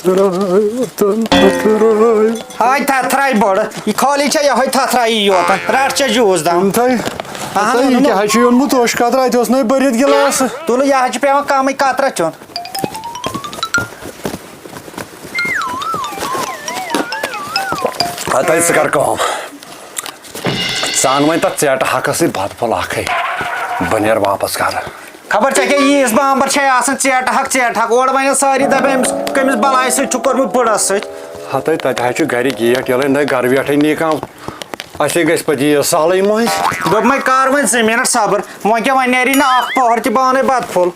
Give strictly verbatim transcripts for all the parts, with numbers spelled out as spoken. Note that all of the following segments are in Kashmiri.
تھرٛاے، تھرٛاے۔ ہاے تھرٛاے بٔڑ۔ یہِ خٲلی چھےٚ یِہوٚے تھرٛاے یوت۔ رَٹ ژےٚ جوٗس دام۔ تھرٛاے۔ اَہَن، تھرٛاے، یہِ اوٚنمُت۔ کیٛاہ حظ چھُ اوٚنمُت اوشہِ قطرٕ؟ اَتہِ اوس نَے بٔرِتھ گِلاسہٕ۔ تُلہٕ، یہِ حظ چھُ پٮ۪وان کَمٕے قطرَس چیوٚن۔ ہَتَے ژٕ کَر کٲم۔ ژٕ اَن وۄنۍ تَتھ ژیٹہٕ ہَکَس سۭتۍ بَتہٕ پھوٚل اَکھٕے۔ بہٕ نیرٕ واپَس گَرٕ۔ خبر ژےٚ کیٛاہ ییٖژ بامبر چھے آسان، ژیٹہٕ ہَکھ، ژیٹہٕ ہَکھ۔ اورٕ وَنہِ سٲری دَپان، أمِس کٔمِس بَلایہِ سۭتۍ چھُ کوٚرمُت بٕڑَس سۭتۍ؟ ہَتَے، تَتہِ حظ چھُ گَرِ گیٹ یَلَے، نَے گَرٕ ویٹھٕے نی کانٛہہ۔ اَسے گژھِ پَتہٕ یہِ سہلٕے مٔنٛزۍ۔ دوٚپمَے، کَر وۄنۍ زٕ مِنَٹ صبر۔ وۄنۍ کیٛاہ، وۄنۍ نیرِ نہٕ اَکھ پۄہَر تہِ پانَے بَتہٕ پھوٚل۔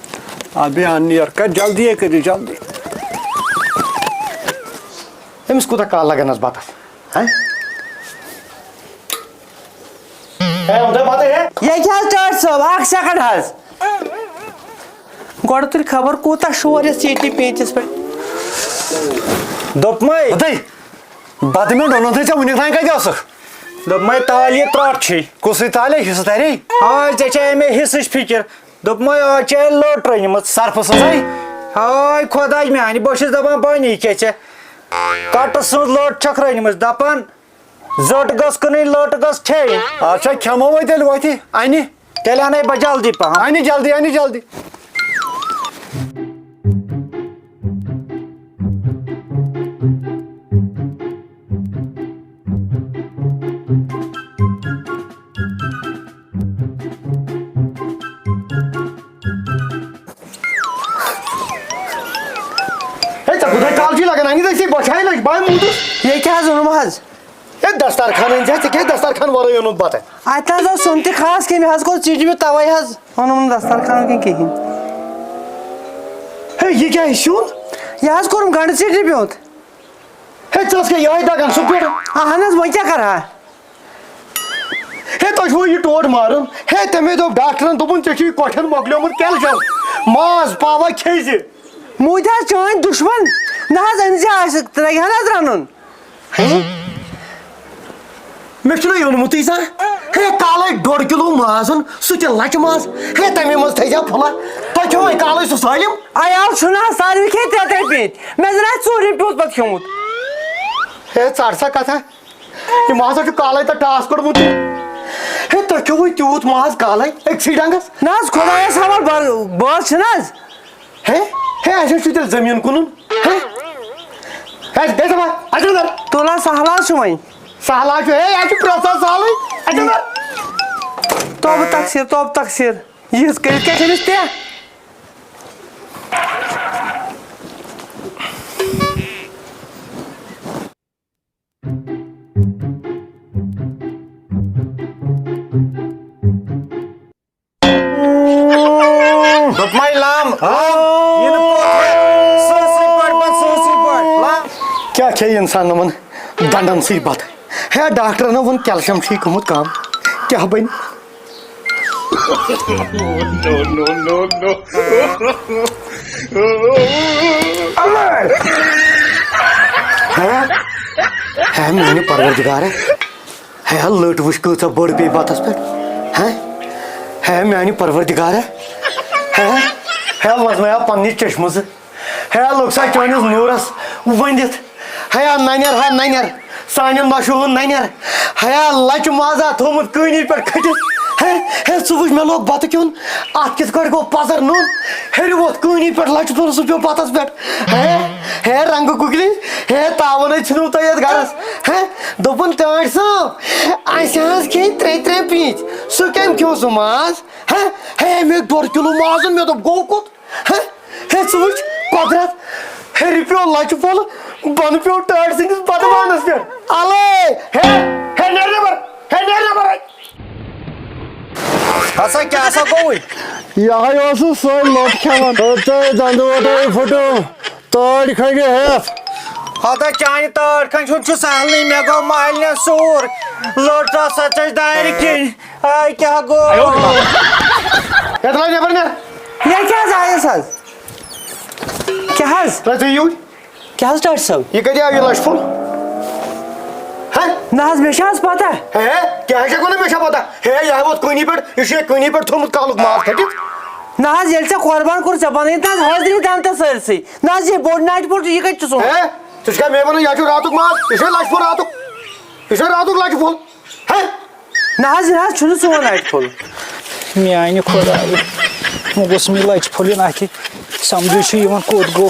اَدٕ بیٚیہِ اَن نیر، کَر جلدی، ہے کٔرِو جلدی۔ أمِس کوٗتاہ کال لَگَن حظ بَتَس؟ ہہ؟ ہے، اُدے بَتہٕ ہے۔ ییٚکہِ حظ ٹٲٹھۍ صٲب، اَکھ سیکنڈ حظ۔ گۄڈٕ تُلۍ خبر کوٗتاہ شور یَتھ سیٖٹہِ پیٖنٛتِس پٮ۪ٹھ۔ دوٚپمَے۔ اُدے، بَتہٕ مےٚ ڈوٚلُن تھٲے ژےٚ وٕنیُک تام کَتہِ اوسُکھ؟ دوٚپمَے تالہِ یہِ ترٛٹھ چھُے۔ کُسٕے تالے؟ حِصہٕ تَرے؟ آ، ژےٚ چھےٚ اَمے حِصٕچ فِکِر۔ دوٚپمَے آز چھےٚ لٔٹ رٔنِمٕژ۔ سرپھٕ سٕنٛزے؟ ہاے خۄداے میٛانہِ، بہٕ چھُس دَپان پانی کیٛاہ ژےٚ؟ کَٹہٕ سٕنٛز لٔٹ چھَکھ رٔنِمٕژ، دَپان زٔٹ گٔژھ کٕنٕنۍ، لٔٹ گٔژھ کھیٚنۍ۔ اچھا، کھٮ۪مو وۄنۍ تیٚلہِ وۄتھِ اَنہِ۔ تیٚلہِ اَنَے بہٕ جلدی پَہَم۔ اَنہِ جلدی، اَنہِ جلدی۔ ہے، ژےٚ کوٗتاہ کال چھُے لگان؟ اَنہِ دٔستی بۄچھِ ہاے لٔج، بہٕ ہاے موٗدُس۔ یے کیٛاہ حظ ووٚنُم حظ؟ ہے، دسترخوان أنۍ زِ، ژےٚ کیٛازِ دسترخوان ورٲے اوٚنُتھ بتہٕ؟ اَتہِ نہ حظ اوس سیُن تہِ خاص کینٛہہ، مےٚ حظ کوٚر ژِٹہِ مےٚ تَوَے حظ اوٚنُم نہٕ دسترخوان کِنۍ کِہیٖنۍ۔ ہے، یہِ کیٛاہ یہِ سیُن؟ یہِ حظ کوٚرُم گنٛڈٕ ژِٹہِ پیوٚنٛت۔ ہے، ژٕ ٲسکھا یِہوٚے دَگان سُہ پٮ۪ٹھ؟ اَہَن حظ، وۄنۍ کیٛاہ کَرٕ ہا؟ ہے، تۄہہِ چھُو یہِ ٹوٹھ مارُن؟ ہے، تٔمۍ دوٚپ ڈاکٹرن، دوٚپُن، "ژےٚ چھُے کۄٹھٮ۪ن مۄکلیومُت کیلشیم، ماز پاوا کھیٚیہِ زِ۔" موٗدۍ حظ چٲنۍ دُشمن، نہ حظ أمۍ زِ آسہِ، ترٛیٚیہِ ہن حظ رَنُن۔ ہے، مےٚ چھُنہ یوٚنمُتٕے زانٛہہ۔ ہے، کالے ڈۄڈ کِلوٗ ماز اوٚن، سُہ تہِ لَچہِ ماز۔ ہے، تَمے منٛز تھٲیزیو پھُلہ۔ تۄہہِ کھیوٚوُے کالے سُہ سٲلِم؟ عیال چھُنہ حظ، ساروٕے کھے ترٛےٚ ترٛےٚ پیٖنتۍ۔ مےٚ زَن آسہِ ژوٗرِم پیوٗنٛت پَتہٕ کھیوٚمُت۔ ہے، ژَٹ سا کَتھا۔ یہِ ماز ہا چھُ کالے تہٕ ٹاس کوٚڑمُت۔ ہے، تۄہہِ کھیوٚوُے تیوٗت ماز کالے أکسٕے ڈنٛگس؟ نہ حظ، خۄدایس حوال، بہٕ، بہٕ حظ چھُنہٕ حظ۔ ہے، ہے، اَسہِ حظ چھُ تیٚلہِ زٔمیٖن کٕنُن۔ ہے، ہے، بیٚہہ سا، اَژٕ اَندر۔ تُل حظ، سہلٕے چھُ وۄنۍ۔ سہلٕے چھُ، ہے، اَسہِ چھُ پرٛٮ۪تھ ساتہٕ سہلٕے۔ اَژٕ اَندر۔ توبہٕ تقصیٖر، توبہٕ تقصیٖر۔ یِژھ کٔرِتھ کیٛاہ چھِ أمِس تہِ؟ دوٚپمَے لام، لام، یہِ نہٕ پوٚت وۄتھ، سٕہہ سٕہہ پٲٹھۍ پَتہٕ سٕہہ سٕہہ پٲٹھۍ، لام۔ کیٛاہ کھیٚیہِ اِنسان یِمَن ڈنٛڈَن سۭتۍ بَتہٕ؟ ہے، ڈاکٹرَن ووٚن کیلشیم چھُے گوٚمُت کَم، کیٛاہ بَنہِ؟ ہے، ہے، میٛانہِ پروردگارا۔ ہے لٔٹ وٕچھ کۭژاہ بٔڑ پیٚیہِ بَتَس پٮ۪ٹھ۔ ہے، ہے میٛانہِ پروردگارا۔ ہے، ہے وۄزمایا پنٛنہِ چشمہٕ زٕ۔ ہے لوٚگ سا چٲنِس نوٗرَس ؤنِتھ۔ ہے نَنٮ۪ر ہا نَنٮ۪ر، سانٮ۪ن نۄشہِ ہُنٛد نَنٮ۪ر۔ ہے لَچہِ مازا تھوٚومُت کٲنی پٮ۪ٹھ کھٔٹِتھ۔ ہے، ہے ژٕ وٕچھ مےٚ لوٚگ بَتہٕ کھیوٚن، اَتھ کِتھ کٲٹھۍ گوٚو پَزَر نوٚن۔ ہیٚرِ ووٚتھ کٲنی پٮ۪ٹھ لَچہِ تھوٚل سُہ پیوٚو بَتَس پٮ۪ٹھ۔ ہے، ہے رنٛگہٕ گُگلی، ہے تاوَنے ژھٕنِو تۄہہِ یَتھ گَرَس۔ ہے، دوٚپُن ٹٲٹھۍ صٲب، اَسہِ حظ کھیٚیہِ ترٛےٚ ترٛےٚ پیٖنٛتۍ۔ سُہ کٔمۍ کھیوٚو سُہ ماز؟ ہے، ہے، اَمہِ ڈۄڈ کِلوٗ ماز اوٚن، مےٚ دوٚپ، گوٚو کوٚت؟ ہے، ہے، ژٕ وٕچھ قۄدرت، ہیٚرِ پیوٚو لَچہِ پھوٚل، بۄنہٕ پیوٚو ٹٲٹھۍ سٕنٛدِس بَتہٕ بانَس پٮ۪ٹھ۔ اَلے، ہے، ہے، نیرِ نٮ۪بر، ہے، نیرِ نٮ۪بر، ہے۔ ہسا، کیٛاہ سا گوٚوُے؟ یہِ ہَے اوسُس سۄے لوٚٹ کھٮ۪وان۔ ہے، ژےٚ دَنٛدٕ وَٹَے پھُٹُم۔ تٲڑۍ کھنٛڈِ ہٮ۪تھ۔ ہتا چانہِ تٲڑۍ کھنٛڈ ہُنٛد چھُ سہلٕے، مےٚ گوٚو مالِنٮ۪ن سوٗر۔ لٔٹ ٲس سۄ ژٔج دارِ کِنۍ۔ آے کیٛاہ گوٚو؟ یَتھ لَگ نٮ۪بر نیر۔ یہِ کیٛاہ حظ آیَس حظ؟ کیٛاہ حظ؟ ترٛٲے ژٕ یوٗرۍ۔ کیٛاہ حظ ٹاٹھۍ صٲب؟ یہِ کَتہِ آو یہِ لَچھ پھوٚل؟ ہہ؟ نہ حظ، مےٚ چھا حظ پَتہ؟ ہے، کیٛاہ چھَکھ وَنان مےٚ چھا پَتہ؟ ہے، یہِ ہا ووت کٲنی پٮ۪ٹھ، یہِ چھُ یہِ کٲنی پٮ۪ٹھ تھوٚومُت کالُک ماز کھٔٹِتھ۔ نہ حظ، ییٚلہِ ژےٚ قۄربان کوٚر، ژےٚ بَنٲیِتھ نہ حظ حٲضری دَنٛد تہٕ سٲرسٕے۔ نہ حظ، یہِ بوٚڑ نَٹہِ پھوٚل چھُ، یہِ کَتہِ چھُ سون؟ ہے، ژٕ چھُکھا مےٚ وَنان، یہِ چھُ راتُک ماز، یہِ چھُ لَچہِ پھوٚل راتُک، یہِ چھُ راتُک لَچہِ پھوٚل۔ ہے۔ نہ حظ، یہِ نہ حظ چھُنہٕ سون لَچہِ پھوٚل۔ میٛانہِ خۄدایہِ، وۄنۍ گوٚژھ مےٚ لَچہِ پھوٚل یُن اَتھِ، سَمجھے چھُ یِوان کوٚت گوٚو۔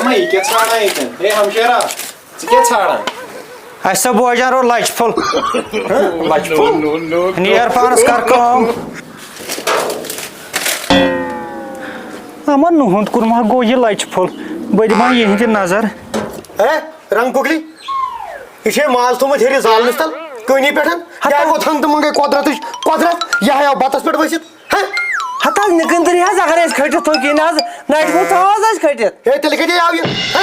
اما، یہِ کیٛاہ ژھانٛڈان ییٚتٮ۪ن؟ ہے، ہمشیرا، ژٕ کیٛاہ ژھانٛڈان؟ اَسہِ سا بوجان روٗد لَچہِ پھوٚل۔ ہہ؟ لَچہِ پھوٚل؟ نیر پانَس کر کٲم۔ اما، نُہُنٛد کُن ما گوٚو یہِ لَچہِ پھوٚل؟ بہٕ دِمہٕ ہا یِہِنٛدِ نظر۔ ہے، رنگ پُکلی، یہِ چھے ماز تھوٚمُت ہیٚرِ زالنَس تل، کٲنی پٮ۪ٹھ۔ ہتا۔ کیٛاہ گوٚو تھنٛگ تہٕ منٛگے قۄدرتٕچ قۄدرت؟ یہِ ہا آو بَتَس پٮ۪ٹھ ؤسِتھ۔ ہہ؟ ہتہٕ حظ نِکٕندٕرۍ حظ، اگر أسۍ کھٔٹِتھ تھوٚو کِہیٖنۍ حظ، نَٹہِ پھوٚل تھاوو حظ أسۍ کھٔٹِتھ۔ ہے، تیٚلہِ کَتہِ آو یہِ؟ ہہ؟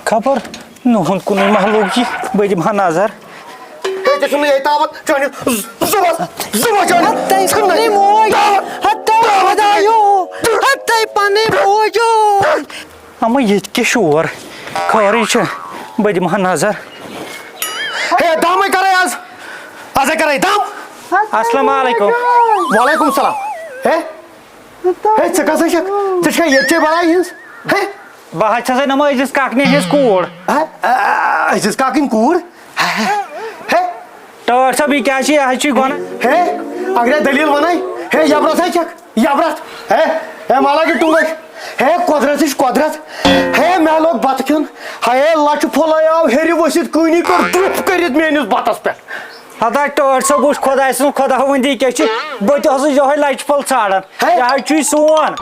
خبر نُہُنٛد کُنُے مہلوٗک یہِ، بہٕ دِمہٕ ہا نظر۔ ہے، ژےٚ چھُنہٕ یہِ تاوَتھ چٲنِس زُوَس، زُوَس چٲنِس ہتَے ژھٕننَے۔ پنٕنۍ موج، تاوَتھ، ہتَے تاوَتھ۔ خۄدایو، ہتَے پنٕنۍ موجو۔ اما ییٚتہِ کیٛاہ شور؟ خٲرٕے چھِ، بہٕ دِمہٕ ہا نظر۔ ہے، دامَے کَرَے آز، آزَے کَرَے دام۔ السلام علیکم۔ وعلیکم السلام۔ ہے، ہے، ژٕ کَس چھَکھ؟ ژٕ چھَکھ ییٚتہِ چے بَلاے ہِنٛز؟ ہے۔ بہٕ حظ چھَسَے نَمہٕ أزِس کَکنہِ ہِنٛز کوٗر۔ ہے، آ، آ، أزِس کَکٕنۍ کوٗر؟ ہے، ہے۔ ٹٲٹھ صٲب، یہِ کیٛاہ چھِ؟ یہِ حظ چھُے گۄناہ۔ ہے، اگرے دٔلیٖل وَنَے، ہے، یَبرَس ہے چھَکھ۔ یَبرَتھ، ہے، ہے، مالا کی ٹُنٛگٕے، ہے، قۄدرَتٕچ قۄدرَت، ہے، مےٚ لوٚگ بَتہٕ کھیوٚن، ہے، لَچہِ پھوٚلَے آو ہیٚرِ ؤسِتھ کٲنی کٔر دُپھ کٔرِتھ میٛٲنِس بَتَس پٮ۪ٹھ۔ ہتا ٹٲٹھ صٲب، وٕچھ خۄداے سٕنٛز خۄداوندی کیٛاہ چھِ، بہٕ تہِ اوسُس یِہوٚے لَچہِ پھوٚل ژھانٛڈان، ہے۔ یہِ حظ چھُے سون۔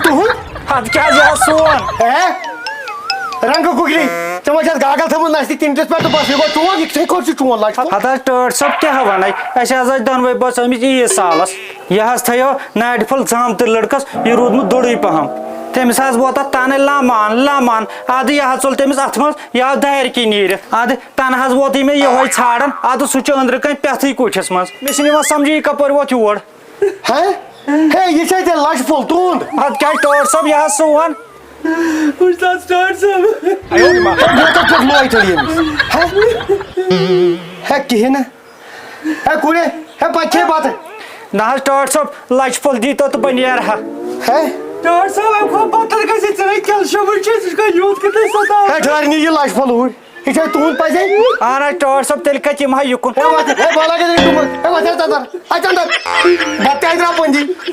تُہُنٛد؟ اَدٕ کیٛاہ حظ، یہِ حظ سون۔ ہے، رنٛگہٕ کُکری، ژےٚ ما چھَتھ گاگَل تھٲومٕژ نَستہِ تِنٛڈِس پٮ۪ٹھ تہٕ بَس، یہِ گوٚو چون، یہِ کِتھَے کٔٹھۍ چھُ چون لَچہِ پھوٚل؟ ہتا ٹٲٹھ صٲب، کیٛاہ وَنَے، اَسہِ حظ ٲسۍ دۄنوَے بٲژ آمٕتۍ عیٖد سالَس۔ یہِ حظ تھٲیو نارِ پھوٚل زامتٕرۍ لٔڑکَس، یہِ روٗدمُت دوٚرُے پَہَم۔ تٔمِس حظ ووت اَتھ تَنَے لَمان، لَمان۔ اَدٕ یہِ حظ ژوٚل تٔمِس اَتھٕ منٛز، یہِ آو دارِ کِنۍ نیٖرِتھ۔ اَدٕ تَنہٕ حظ ووتُے مےٚ یِہوٚے ژھانٛڈان، اَدٕ سُہ چھُ أنٛدرٕ کَنۍ پٮ۪تھٕے کُٹھِس منٛز۔ مےٚ چھُنہٕ یِوان سَمجھی، یہِ کَپٲرۍ ووت یور۔ ہہ؟ ہے، یہِ چھا ژےٚ لَچہِ پھوٚل تُہُنٛد؟ اَدٕ کیٛاہ ٹٲٹھ صٲب، یہِ حظ سون۔ وٕچھ تَس ٹٲٹھ صٲب۔ ہے، مےٚ کوٚر کیٛاہ لوے تیٚلہِ ییٚمِس؟ ہہ؟ ہے، کِہیٖنۍ نہٕ۔ ہے کُڑے، ہے پتہٕ کھے بتہٕ۔ نہ حظ ٹٲٹھ صٲب، لچہِ پھوٚل دی تو تہٕ بہٕ نیرٕ ہا۔ ہے۔ ٹٲٹھ صٲب، اَمہِ کھۄتہٕ بدتر گژھِ ژےٚ ہے کیلشمٕے چھُے، ژٕ چھُکھ یوٗت کِتھُے ستاوان۔ ہے ٹھہر نہٕ یہِ لچہِ پھوٚل اوٗرۍ۔ یہِ چھے تُہُنٛد پزے۔ اہن حظ ٹٲٹھ صٲب، تیٚلہِ کتہِ یِمہٕ ہا یُکُن؟ ہے وۄتھ، ہے بہٕ لگے ژےٚ ٹُمبل۔ ہے وۄتھ، ہے ژٕ اندر۔ اَتہِ اندر۔ بتہٕ تہِ اَتہِ درٛاو پٔنٛدی۔